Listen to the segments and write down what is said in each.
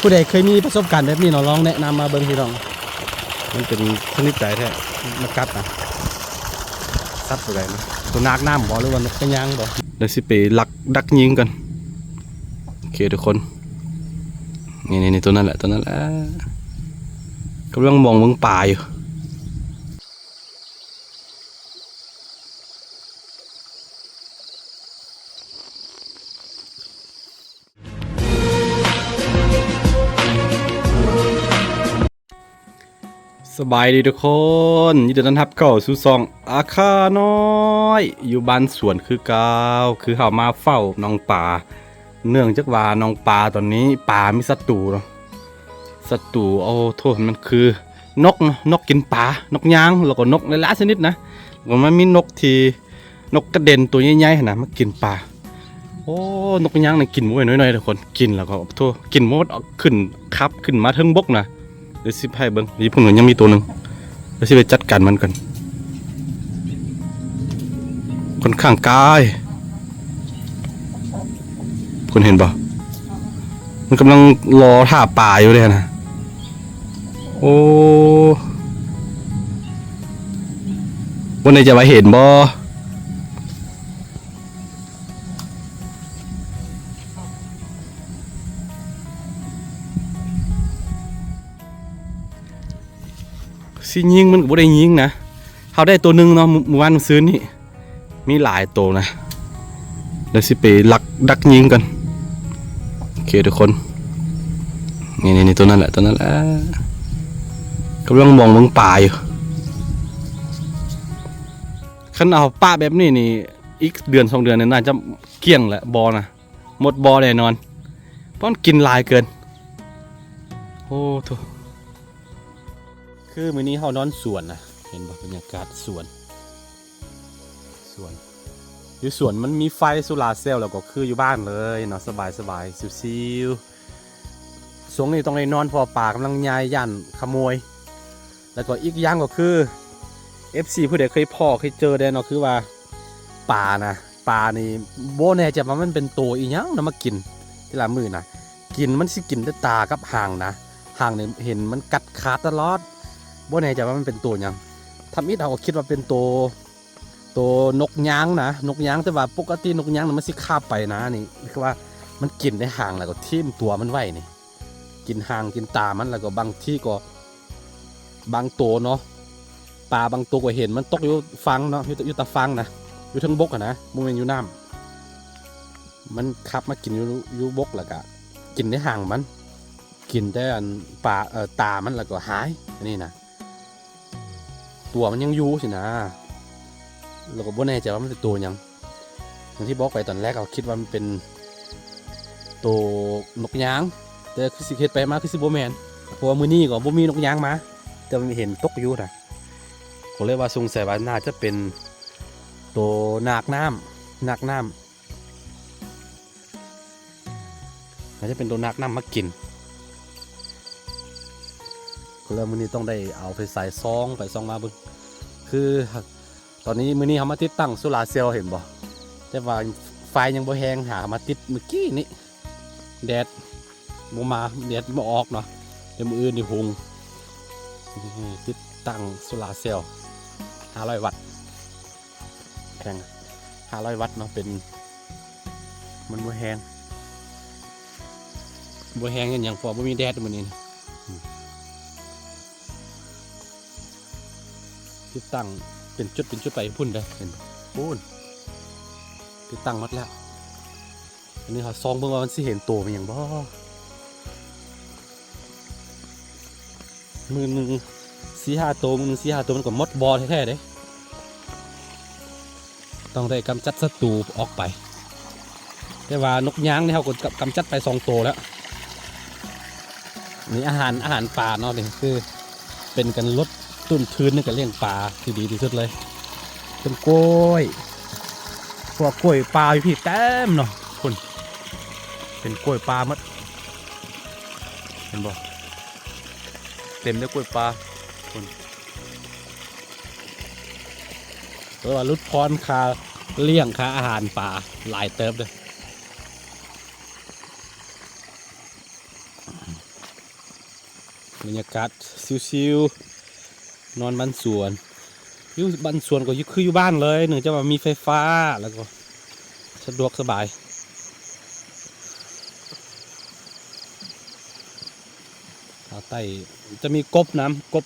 ຜູ້ໃດເຄີຍມີປະສົບການແບບນີ້ເນາະ ລອງແນະນຳມາເບິ່ງພີ່ນ້ອງ ມັນເປັນຊະນິດໃດແທ້ ມັນກັດນະ ສັດໂຕໃດນະ ໂຕນາກນ້ຳບໍ ຫຼືວ່ານົກກະຍາງບໍ? ດຽວຊິໄປລັກດັກຍິງກ່ອນ. ໂອເຄທຸກຄົນ ນີ້ໆ ໂຕນັ້ນແຫຼະ ໂຕນັ້ນແຫຼະ ກຳລັງມອງເບິ່ງປາຢູ່. ສະບາຍດີທຸກຄົນ ຍິນດີຕ້ອນຮັບເຂົ້າສູ່ຊ່ອງອາຄານ້ອຍ ຢູ່ບ້ານສວນຄືເກົ່າ. ຄືເຮົາມາເຝົ້າໜອງປາ ເນື່ອງຈາກວ່າໜອງປາຕອນນີ້ປາມີສັດຕູເນາະ ສັດຕູ ໂອ້ໂທ ມັນຄືນົກເນາະ ນົກກິນປາ ນົກຍາງ ແລ້ວກໍນົກຫຼາຍໆຊະນິດນະ ແລ້ວກໍມັນມີນົກທີ່ ນົກກະເດັນໂຕໃຫຍ່ໆຫັ້ນນະ ມາກິນປາ. ໂອ້ ນົກຍາງນີ້ກິນບໍ່ໄດ້ນ້ອຍໆ ທຸກຄົນ ກິນແລ້ວກໍ ໂອ້ໂທ ກິນໝົດ ເອົາຂຶ້ນ ຂັບຂຶ້ນມາເທິງບົກນະ. ດຽວຊິໃຫ້ເບິ່ງ ຢູ່ພຸ້ນກໍຍັງມີໂຕໜຶ່ງ ດຽວຊິໄປຈັດການມັນກ່ອນ. ຂ້ອນຂ້າງກາຍ ເພິ່ນເຫັນບໍ່? ມັນກຳລັງລໍຖ້າປາຢູ່ເດ້ນະ. ໂອ້ ບໍ່ແນ່ໃຈວ່າເຫັນບໍ່? ຊິຍິງມັນກໍບໍ່ໄດ້ຍິງນະ. ເຮົາໄດ້ໂຕໜຶ່ງເນາະ ມື້ ມື້ວານມື້ຊືນນີ້ ມີຫຼາຍໂຕນະ. ດຽວຊິໄປລັກດັກຍິງກ່ອນ. ໂອເຄທຸກຄົນ ນີ້ໆ ໂຕນັ້ນແຫຼະ ໂຕນັ້ນແຫຼະ ກຳລັງມອງເບິ່ງປາຢູ່. ຄັນເອົາປະແບບນີ້ນີ້ ອີກເດືອນສອງເດືອນນີ້ ໜ້າຈະກ້ຽງແຫຼະ ບໍ່ນະ ໝົດບໍ່ແນ່ນອນ ເພາະມັນກິນຫຼາຍເກີນ. ໂອ້ໂທ ຄືມື້ນີ້ເຮົານອນສວນນະ ເຫັນບໍ່ ບັນຍາກາດສວນ ສວນ ຢູ່ສວນມັນມີໄຟໂຊລາເຊວ ແລ້ວກໍຄືຢູ່ບ້ານເລີຍເນາະ ສະບາຍໆ ຊິວໆ. ຊ່ວງນີ້ຕ້ອງໄດ້ນອນ ເພາະວ່າປາກຳລັງຍ່າຍ ຢ້ານຂະໂມຍ. ແລ້ວກໍອີກຢ່າງກໍຄື ເອັຟຊີ ຜູ້ໃດເຄີຍພໍ້ເຄີຍເຈີແດ່ເນາະ ຄືວ່າປານະ ປານີ້ບໍ່ແນ່ໃຈວ່າມັນເປັນໂຕອີ່ຫຍັງນະ ມາກິນແຕ່ລະມື້ນະ. ກິນ ມັນຊິກິນແຕ່ຕາກັບຫາງນະ ຫາງນີ້ເຫັນມັນກັດຂາດຕະຫຼອດ ບໍ່ແນ່ໃຈວ່າມັນເປັນໂຕຫຍັງ. ທຳອິດເຮົາກໍຄິດວ່າເປັນໂຕ ໂຕນົກຍາງນະ ນົກຍາງ ແຕ່ວ່າປົກກະຕິນົກຍາງນີ້ມັນຊິຄາບໄປນະ. ນີ້ຄືວ່າມັນກິນແຕ່ຫາງ ແລ້ວກໍຖິ້ມຕົວມັນໄວ້ນີ້ ກິນຫາງກິນຕາມັນ. ແລ້ວກໍບາງທີກໍ ບາງໂຕເນາະ ປາບາງໂຕກໍເຫັນມັນຕົກຢູ່ຝັ່ງເນາະ ຢູ່ ຢູ່ຕາຝັ່ງນະ ຢູ່ເທິງບົກຫັ້ນນະ ບໍ່ແມ່ນຢູ່ນ້ຳ. ມັນຂັບມາກິນຢູ່ ຢູ່ບົກ ແລ້ວກະກິນໃນຫາງມັນ ກິນແຕ່ອັນປາ ເອີ ຕາມັນ ແລ້ວກໍຫາຍ. ອັນນີ້ນະ ຕົວມັນຍັງຢູ່ຊີ້ນະ ແລ້ວກໍບໍ່ແນ່ໃຈວ່າມັນເປັນໂຕຫຍັງ. ຢ່າງທີ່ບອກໄປຕອນແລກ ເຮົາຄິດວ່າມັນເປັນໂຕນົກຍາງ ແຕ່ຄືຊິເຮັດໄປມາຄືຊິບໍ່ແມ່ນ ເພາະວ່າມື້ນີ້ກໍບໍ່ມີນົກຍາງມາ ແຕ່ວ່າເຫັນຕົກຢູ່ນະ ກໍເລີຍວ່າສົງໄສວ່າໜ້າຈະເປັນໂຕນາກນ້ຳ ນາກນ້ຳ ໜ້າຈະເປັນໂຕນາກນ້ຳມາກິນ. ກໍເລີຍມື້ນີ້ຕ້ອງໄດ້ເອົາໄຟສາຍສ່ອງໄປສ່ອງມາເບິ່ງ ຄື ຕອນນີ້ ມື້ນີ້ເຮົາມາຕິດຕັ້ງໂຊລາເຊວ ເຫັນບໍ່? ແຕ່ວ່າໄຟຍັງບໍ່ແຮງ ຫາມາຕິດມື້ກີ້ນີ້ ແດດບໍ່ມາ ແດດບໍ່ອອກເນາະ. ແຕ່ມື້ອື່ນນີ້ຮຸ່ງ ຕິດຕັ້ງໂຊລາເຊວ ຫ້າຮ້ອຍວັດ ແພງ ຫ້າຮ້ອຍວັດເນາະ ເປັນ ມັນບໍ່ແຮງ ບໍ່ແຮງເຮັດຫຍັງ ເພາະວ່າບໍ່ມີແດດມື້ນີ້ນະ. ອືມ ຕິດຕັ້ງເປັນຈຸດເປັນຈຸດໄປພຸ້ນເດ້ ເຫັນພຸ້ນ ຕິດຕັ້ງໝົດແລ້ວ. ອັນນີ້ເຮົາສ່ອງເບິ່ງວ່າມັນຊິເຫັນໂຕມັນຫຍັງບໍ່? ມື້ໜຶ່ງສີ່ຫ້າໂຕ ມື້ໜຶ່ງສີ່ຫ້າໂຕ ມັນກໍໝົດບໍ່ແທ້ໆເດ້. ຕ້ອງໄດ້ກຳຈັດສັດຕູອອກໄປ. ແຕ່ວ່ານົກຍາງນີ້ເຮົາກໍກຳຈັດໄປສອງໂຕແລ້ວ. ນີ້ອາຫານ ອາຫານປາເນາະ ນີ້ຄືເປັນການລົດຕົ້ນທຶນໃນການລ້ຽງປາທີ່ດີທີ່ສຸດເລີຍ. ເປັນກ້ວຍ ພວກກ້ວຍປ່າຢູ່ພີ້ເຕັມເນາະ ພຸ້ນ ເປັນກ້ວຍປ່າໝົດ ເຫັນບໍ່? ເຕັມດ້ວຍກ້ວຍປ່າ ພຸ້ນ ເອີ້ນວ່າຫຼຸດຜ່ອນຄ່າລ້ຽງ ຄ່າອາຫານປາຫຼາຍເຕີບເດີ້. ບັນຍາກາດຊິວໆ ນອນບ້ານສວນ. ຢູ່ບ້ານສວນກໍຢູ່ ຄືຢູ່ບ້ານເລີຍ ເນື່ອງຈາກວ່າມີໄຟຟ້າ ແລ້ວກໍສະດວກສະບາຍ. ທາງໃຕ້ຈະມີກົບນຳ ກົບ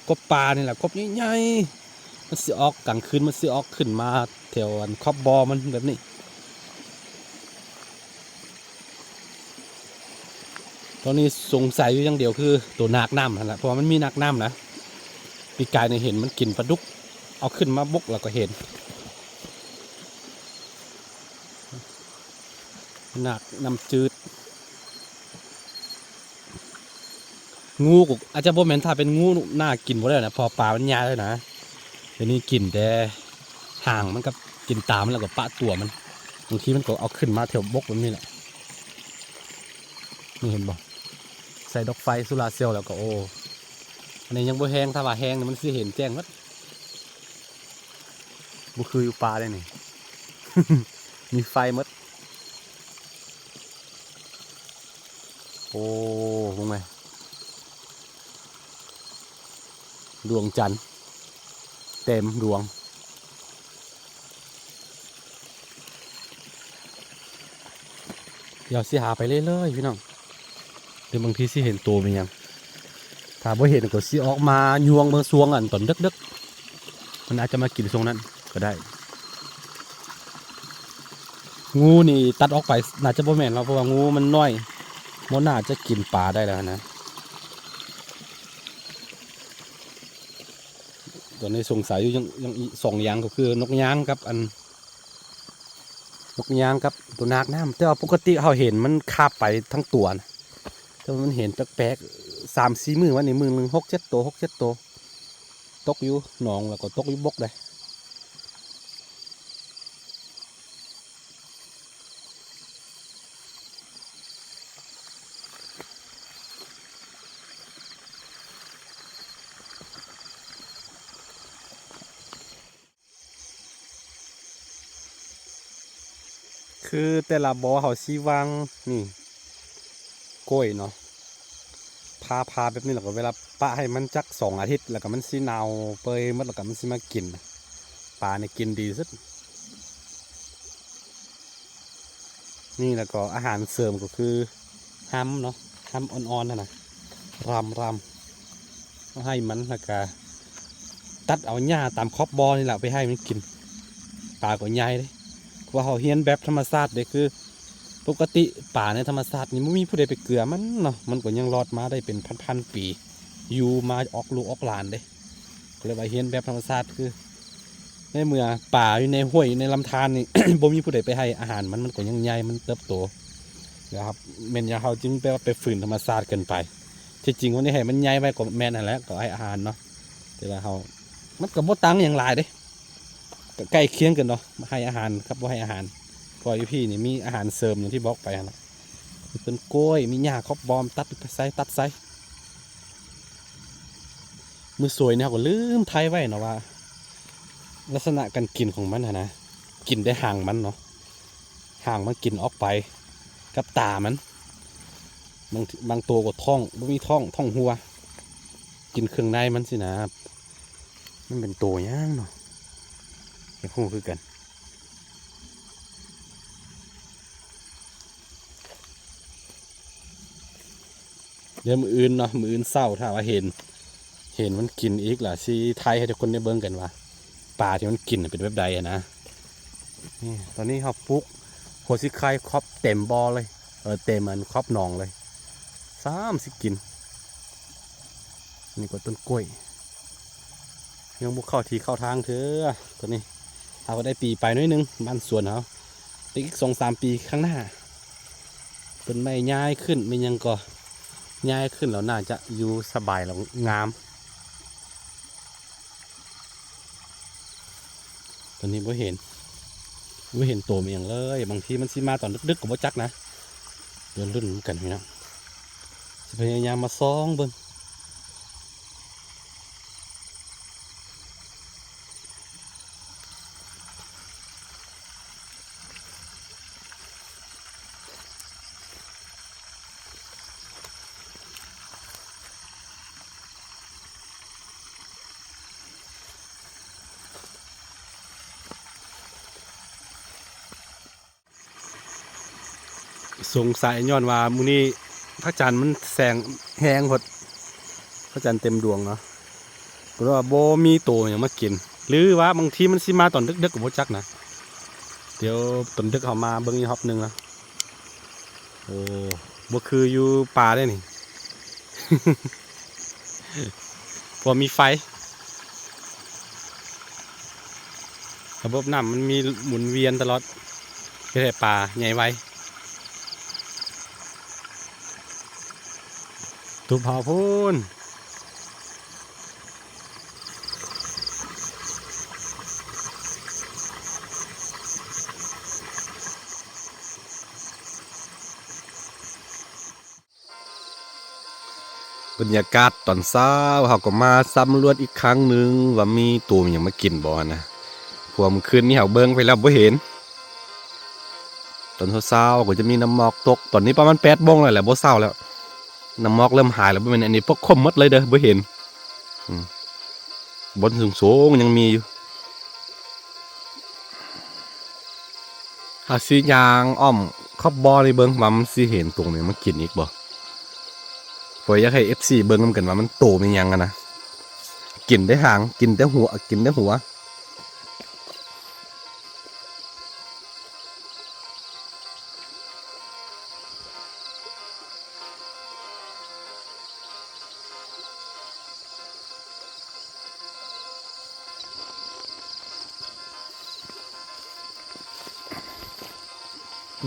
ກົບປ່ານີ້ແຫຼະ ກົບໃຫຍ່ໆ ມັນຊິອອກກາງຄືນ ມັນຊິອອກຂຶ້ນມາແຖວອັນຂອບບໍ່ມັນແບບນີ້. ຕອນນີ້ສົງໄສຢູ່ຢ່າງດຽວຄືໂຕນາກນ້ຳຫັ້ນລະ ເພາະວ່າມັນມີນາກນ້ຳນະ. ປີກາຍນີ້ເຫັນມັນກິນປາດຸກ ເອົາຂຶ້ນມາບົກແລ້ວກໍເຫັນ ນາກນ້ຳຈືດ. ງູກໍອາດຈະບໍ່ແມ່ນ ຖ້າເປັນງູໜ້າກິນບໍ່ໄດ້ນະ ເພາະປາມັນໃຫຍ່ແລ້ວນະ. ດຽວນີ້ກິນແຕ່ຫາງມັນກັບກິນຕາມັນ ແລ້ວກໍປະຕົວມັນ. ບາງທີມັນກໍເອົາຂຶ້ນມາແຖວບົກແບບນີ້ແຫຼະ. ນີ້ເຫັນບໍ່? ໃສ່ດອກໄຟໂຊລາເຊວແລ້ວກໍ ໂອ້ ອັນນີ້ຍັງບໍ່ແຮງ ຖ້າວ່າແຮງນີ້ມັນຊິເຫັນແຈ້ງໝົດ. ບໍ່ຄືຢູ່ປ່າເດ້ນີ້ ມີໄຟໝົດ. ໂອ້ ເບິ່ງແມ ດວງຈັນເຕັມດວງ. ດຽວຊິຫາໄປເລື້ອຍໆ ພີ່ນ້ອງ ຫຼືບາງທີຊິເຫັນໂຕແມ່ນຫຍັງ. ຖ້າບໍ່ເຫັນກໍຊິອອກມາຍ່ວງເບິ່ງຊ່ວງອັນຕອນເດິກໆ ມັນອາດຈະມາກິນຊ່ວງນັ້ນກໍໄດ້. ງູນີ້ຕັດອອກໄປໜ້າຈະບໍ່ແມ່ນແລ້ວ ເພາະວ່າງູມັນນ້ອຍ ບໍ່ໜ້າຈະກິນປາໄດ້ແລ້ວນະ. ຕອນນີ້ສົງໄສຢູ່ ຍັງ ຍັງອີກສອງຢ່າງ ກໍຄືນົກຍາງກັບອັນ ນົກຍາງກັບໂຕນາກນ້ຳ. ແຕ່ວ່າປົກກະຕິເຮົາເຫັນມັນຄາບໄປທັງຕົວນະ ແຕ່ວ່າມັນເຫັນແປກໆ ສາມສີ່ມື້ມານີ້ ມື້ໜຶ່ງຫົກເຈັດໂຕ ຫົກເຈັດໂຕ ຕົກຢູ່ໜອງ ແລ້ວກໍຕົກຢູ່ບົກເດ້. ຄືແຕ່ລະບໍ່ເຮົາຊິວາງນີ້ ກ້ວຍເນາະ ຜ່າ ຜ່າແບບນີ້ ແລ້ວກໍເວລາປະໃຫ້ມັນຈັກສອງອາທິດ ແລ້ວກໍມັນຊິເນົ່າເປື່ອຍໝົດ ແລ້ວກໍມັນຊິມາກິນ. ປານີ້ກິນດີສຸດ. ນີ້ ແລ້ວກໍອາຫານເສີມກໍຄືຮຳເນາະ ຮຳອ່ອນໆຫັ້ນນະ ຣຳ ຣຳ ເອົາໃຫ້ມັນ ແລ້ວກະຕັດເອົາຫຍ້າຕາມຂອບບໍ່ນີ້ແຫຼະໄປໃຫ້ມັນກິນ. ປາກໍໃຫຍ່ເດ້ ເພາະວ່າເຮົາຮຽນແບບທຳມະຊາດເດ້ ຄືປົກກະຕິປາໃນທຳມະຊາດນີ້ບໍ່ມີຜູ້ໃດໄປເກືອມັນເນາະ ມັນກໍຍັງລອດມາໄດ້ເປັນພັນໆປີ ຢູ່ມາອອກລູກອອກຫຼານເດ້. ກໍເລີຍວ່າຮຽນແບບທຳມະຊາດ ຄືໃນເມື່ອປາຢູ່ໃນຫ້ວຍ ຢູ່ໃນລຳທານນີ້ ບໍ່ມີຜູ້ໃດໄປໃຫ້ອາຫານມັນ ມັນກໍຍັງໃຫຍ່ ມັນເຕີບໂຕນະຄັບ. ແມ່ນຢ່າງເຮົາຈຶ່ງແບບວ່າໄປຝືນທຳມະຊາດເກີນໄປ. ທີ່ຈິງມັນໃຫ້ມັນໃຫຍ່ໄວ້ກໍແມ່ນຫັ້ນແຫຼະ ກໍໃຫ້ອາຫານເນາະ ແຕ່ວ່າເຮົາ ມັນກໍບໍ່ຕ່າງຫຍັງຫຼາຍເດ້ ກໍໃກ້ຄຽງກັນເນາະ ໃຫ້ອາຫານກັບບໍ່ໃຫ້ອາຫານ. ເພາະວ່າຢູ່ພີ້ນີ້ມີອາຫານເສີມຢ່າງທີ່ບອກໄປຫັ້ນລະ ມີຕົ້ນກ້ວຍ ມີຫຍ້າຂອບບໍ່ ຕັດໃສ່ ຕັດໃສ່. ມື້ສວຍນີ້ເຮົາກໍລືມຖ່າຍໄວ້ເນາະວ່າ ລັກສະນະການກິນຂອງມັນຫັ້ນນະ ກິນແຕ່ຫາງມັນເນາະ ຫາງມັນກິນອອກໄປກັບຕາມັນ. ບາງ ບາງໂຕກໍທ້ອງ ບໍ່ມີທ້ອງ ທ້ອງຮົ່ວ ກິນເຄື່ອງໃນມັນຊີ້ນະ. ມັນເປັນໂຕຫຍັງເນາະ ຢາກຮູ້ຄືກັນ. ດຽວມື້ອື່ນເນາະ ມື້ອື່ນເຊົ້າ ຖ້າວ່າເຫັນ ເຫັນມັນກິນອີກລະ ຊິຖ່າຍໃຫ້ທຸກຄົນໄດ້ເບິ່ງກັນວ່າ ປາທີ່ມັນກິນເປັນແບບໃດຫັ້ນນະ. ນີ້ ຕອນນີ້ເຮົາປູກຫົວສີໄຄຄອບເຕັມບໍ່ເລີຍ ເອີ ເຕັມອັນຄອບໜອງເລີຍ ຊ້ຳຊິກິນ. ນີ້ກໍຕົ້ນກ້ວຍ ຍັງບໍ່ເຂົ້າທີ່ເຂົ້າທາງເທື່ອ. ຕອນນີ້ເຮົາກໍໄດ້ປີໄປໜ້ອຍໜຶ່ງ ບ້ານສວນເຮົາ ແຕ່ອີກສອງສາມປີຂ້າງໜ້າ ຕົ້ນໄມ້ໃຫຍ່ຂຶ້ນ ແມ່ນຫຍັງກໍໃຫຍ່ຂຶ້ນ ແລ້ວໜ້າຈະຢູ່ສະບາຍ ແລ້ວງາມ. ຕອນນີ້ບໍ່ເຫັນ ບໍ່ເຫັນໂຕມີຫຍັງເລີຍ ບາງທີມັນຊິມາຕອນດຶກໆກໍບໍ່ຈັກນະ. ດຽວລຸ້ນນຳກັນພີ່ນ້ອງ ຊິພະຍາຍາມມາສ່ອງເບິ່ງ. ເ ສົງໄສຍ້ອນວ່າມື້ນີ້ພະຈັນມັນແສງແຮງໂພດ ພະຈັນເຕັມດວງເນາະ ກໍເລີຍວ່າບໍ່ມີໂຕຫຍັງມາກິນ ຫຼືວ່າບາງທີມັນຊິມາຕອນດຶກໆ ກໍບໍ່ຈັກນະ. ດຽວຕອນດຶກເຮົາມາເບິ່ງອີກຮອບໜຶ່ງເນາະ. ໂອ້ ບໍ່ຄືຢູ່ປ່າເດ້ນີ້ ເພາະມີໄຟ ລະບົບນ້ຳມັນມີໝູນວຽນຕະຫຼອດ ເຮັດໃຫ້ປາໃຫຍ່ໄວ. ຕູບເຮົາພຸ້ນ. ບັນຍາກາດຕອນເຊົ້າ ເຮົາກໍມາສຳຫຼວດອີກຄັ້ງໜຶ່ງວ່າມີໂຕຫຍັງມາກິນບໍ່ຫັ້ນນະ ເພາະວ່າມື້ຄືນນີ້ເຮົາເບິ່ງໄປແລ້ວບໍ່ເຫັນ. ຕອນເຊົ້າໆ ກໍຈະມີນ້ຳໝອກຕົກ ຕອນນີ້ປະມານແປດໂມງແລ້ວແຫຼະ ບໍ່ເຊົ້າແລ້ວ ນ້ຳໝອກເລີ່ມຫາຍແລ້ວ ບໍ່ແມ່ນອັນນີ້ປົກຄົມໝົດເລີຍເດີ້ ບໍ່ເຫັນ. ອືມ ບ່ອນສູງໆ ຍັງມີຢູ່. ເຮົາຊິຍ່າງອ້ອມຂອບບໍ່ນີ້ເບິ່ງວ່າມັນຊິເຫັນໂຕຫຍັງມາກິນອີກບໍ່. ຂ້ອຍຢາກໃຫ້ເອັຟຊີເບິ່ງນຳກັນວ່າມັນໂຕແມ່ນຫຍັງຫັ້ນນະ ກິນແຕ່ຫາງ ກິນແຕ່ຫົວ ກິນແຕ່ຫົວ.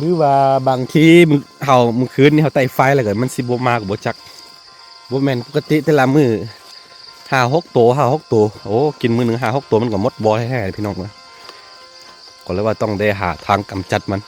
ຫຼືວ່າບາງທີເຮົາ ມື້ຄືນນີ້ເຮົາໄຕ້ໄຟແລ້ວກໍມັນຊິບໍ່ມາກໍບໍ່ຈັກ. ບໍ່ແມ່ນ ປົກກະຕິແຕ່ລະມື້ຫ້າຫົກໂຕ ຫ້າຫົກໂຕ ໂອ້ ກິນມື້ໜຶ່ງຫ້າຫົກໂຕ ມັນກໍໝົດບໍ່ແທ້ໆ ພີ່ນ້ອງເອີຍ. ກໍເລີຍວ່າຕ້ອງໄດ້ຫາທາງກຳຈັດມັນ.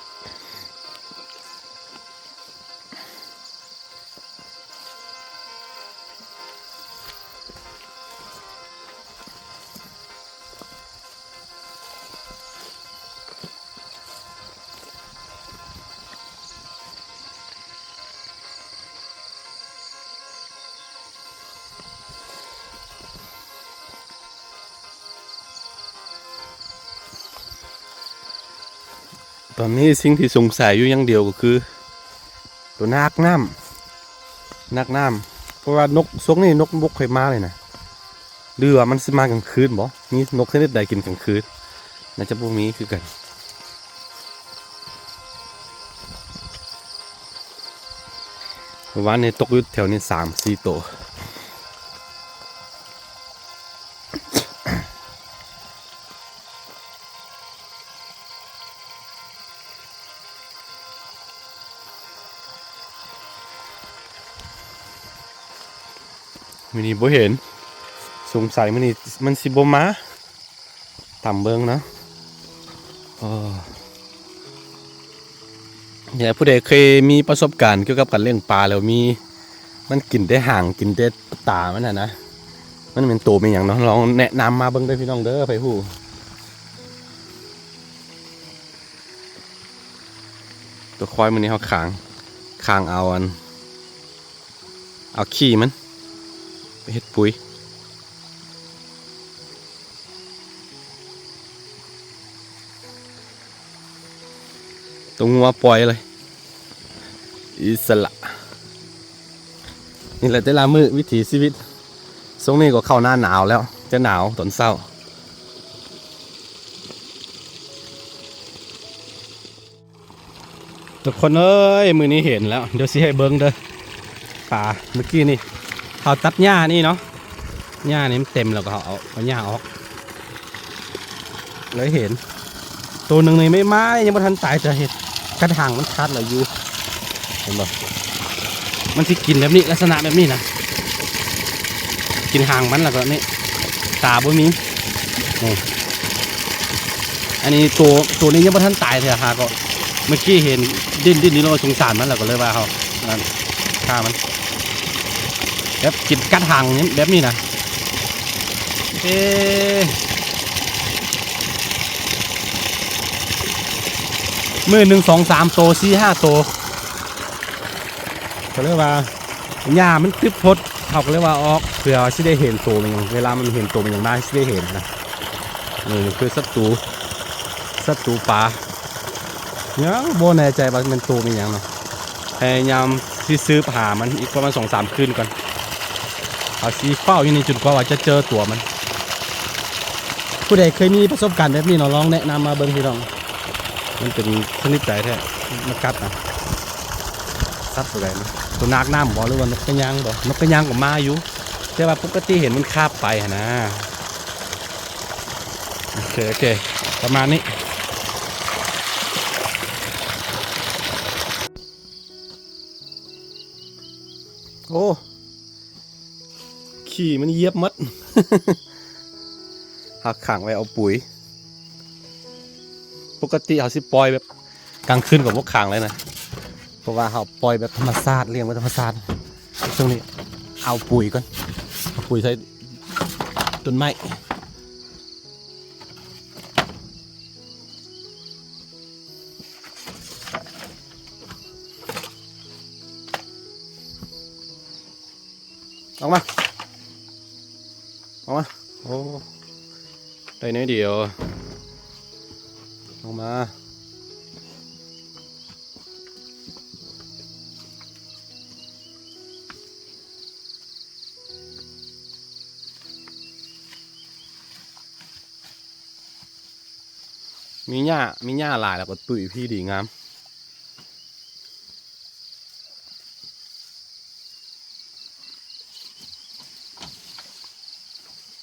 ຕອນນີ້ສິ່ງທີ່ສົງໄສຢູ່ຢ່າງດຽວກໍຄື ໂຕນາກນ້ຳ ນາກນ້ຳ ເພາະວ່ານົກຊ່ວງນີ້ນົກບໍ່ຄ່ອຍມາເລີຍນະ ຫຼືວ່າມັນຊິມາກາງຄືນບໍ່? ມີນົກຊະນິດໃດກິນກາງຄືນ? ໜ້າຈະບໍ່ມີຄືກັນ. ເມື່ອວານນີ້ຕົກຢູ່ແຖວນີ້ສາມສີ່ໂຕ. ມື້ນີ້ບໍ່ເຫັນ ສົງໄສມື້ນີ້ມັນຊິບໍ່ມາ ຕາມເບິ່ງເນາະ. ເອີ ນີ້ແຫຼະ ຜູ້ໃດເຄີຍມີປະສົບການກ່ຽວກັບການລ້ຽງປາແລ້ວ ມີ ມັນກິນແຕ່ຫາງ ກິນແຕ່ຕາມັນຫັ້ນນະ ມັນແມ່ນໂຕແມ່ນຫຍັງເນາະ ລອງແນະນຳມາເບິ່ງເດີພີ່ນ້ອງເດີ ໃຜຮູ້. ຕົວຄວາຍມື້ນີ້ເຮົາຄ້າງ ຄ້າງເອົາອັນ ເອົາຂີ້ມັນໄປເຮັດປຸ໋ຍ. ຕົວງົວປ່ອຍເລີຍ ອິດສະຫຼະ. ນີ້ແຫຼະແຕ່ລະມື້ວິຖີຊີວິດ. ຊ່ວງນີ້ກໍເຂົ້າໜ້າໜາວແລ້ວ ຈະໜາວຕອນເຊົ້າ. ທຸກຄົນເອີຍ ມື້ນີ້ເຫັນແລ້ວ ດຽວຊິໃຫ້ເບິ່ງເດີ ປາມື້ກີ້ນີ້ ເຮົາຕັດຫຍ້ານີ້ເນາະ ຫຍ້ານີ້ມັນເຕັມແລ້ວກໍເຮົາເອົາ ເອົາຫຍ້າອອກ ເລີຍເຫັນ ໂຕໜຶ່ງນີ້ໄມ່ມາ ຍັງບໍ່ທັນຕາຍ ແຕ່ເຫັນກັດຫາງມັນຂາດແລ້ວຢູ່ ເຫັນບໍ່? ມັນຊິກິນແບບນີ້ ລັກສະນະແບບນີ້ນະ ກິນຫາງມັນ ແລ້ວກໍນີ້ ຕາບໍ່ມີ ນີ້ ອັນນີ້ໂຕ ໂຕນີ້ຍັງບໍ່ທັນຕາຍເທື່ອ ຫາກໍເມື່ອກີ້ເຫັນດີ້ນໆ ຢູ່ ແລ້ວກໍສົງສານມັນ ແລ້ວກໍເລີຍວ່າເຮົານັ້ນຂ້າມັນ ແບບກິນກັດຫາງແບບນີ້ນະ ເອ ມື້ໜຶ່ງສອງສາມໂຕ ສີ່ຫ້າໂຕ ກໍເລີຍວ່າ ຫຍ້າມັນຕຶບໂພດ ເຮົາກໍເລີຍວ່າອອກ ເພື່ອຊິໄດ້ເຫັນໂຕມັນຫຍັງ ເວລາມັນເຫັນໂຕມັນຫຍັງມາຊິໄດ້ເຫັນນະ. ນີ້ຄືສັດຕູ ສັດຕູປ່າ ຍັງບໍ່ແນ່ໃຈວ່າແມ່ນໂຕແມ່ນຫຍັງເນາະ. ພະຍາຍາມຊິສືບຫາມັນອີກປະມານສອງສາມຄືນກ່ອນ. ເຮົາຊິເຝົ້າຢູ່ນີ້ຈົນກວ່າວ່າຈະເຈີຕົວມັນ. ຜູ້ໃດເຄີຍມີປະສົບການແບບນີ້ເນາະ ລອງແນະນຳມາເບິ່ງພີ່ນ້ອງ. ມັນເປັນຊະນິດໃດແທ້ ມັນກັດນະ? ສັດຕົວໃດນະ? ຕົວນາກນ້ຳບໍ ຫຼືວ່ານົກກະຍາງບໍ? ນົກກະຍາງກໍມາຢູ່ ແຕ່ວ່າປົກກະຕິເຫັນມັນຄາບໄປຫັ້ນນະ. ໂອເຄ ໂອເຄ ປະມານນີ້. ໂອ້ ຂີ້ມັນຢຽບໝົດ. ເຮົາຂັງໄວ້ເອົາປຸຍ. ປົກກະຕິເຮົາຊິປ່ອຍແບບກາງຄືນກໍບໍ່ຂັງເລີຍນະ ເພາະວ່າເຮົາປ່ອຍແບບທຳມະຊາດ ລ້ຽງແບບທຳມະຊາດ. ຊ່ວງນີ້ເອົາປຸຍກ່ອນ ເອົາປຸຍໃສ່ຕົ້ນໄມ້. ອອກມາ ອອກມາ. ໂອ້ ໄດ້ໜ້ອຍດຽວ. ອອກມາ. ມີຫຍ້າ ມີຫຍ້າຫຼາຍແລ້ວກໍຕຸ້ຍພີ້ດີງາມ.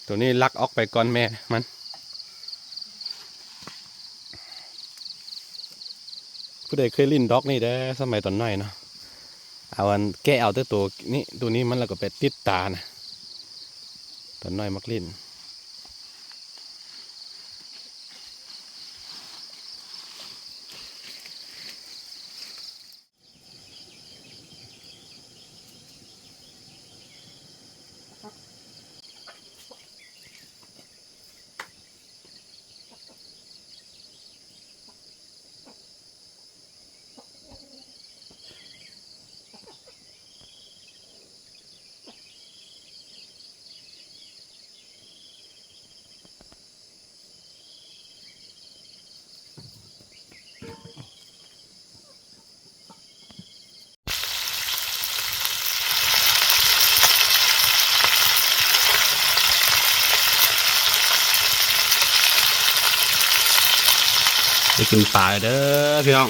ໂຕນີ້ລັກອອກໄປກ່ອນແມ່ມັນ. ຜູ້ໃດເຄີຍຫຼິ້ນດອກນີ້ເດີ ສະໄໝຕອນນ້ອຍເນາະ ເອົາອັນແກະເອົາແຕ່ໂຕນີ້ ໂຕນີ້ມັນແລ້ວກໍໄປຕິດຕານະ ຕອນນ້ອຍມັກຫຼິ້ນ. ໄດ້ກິນປາແລ້ວເດີພີ່ນ້ອງ.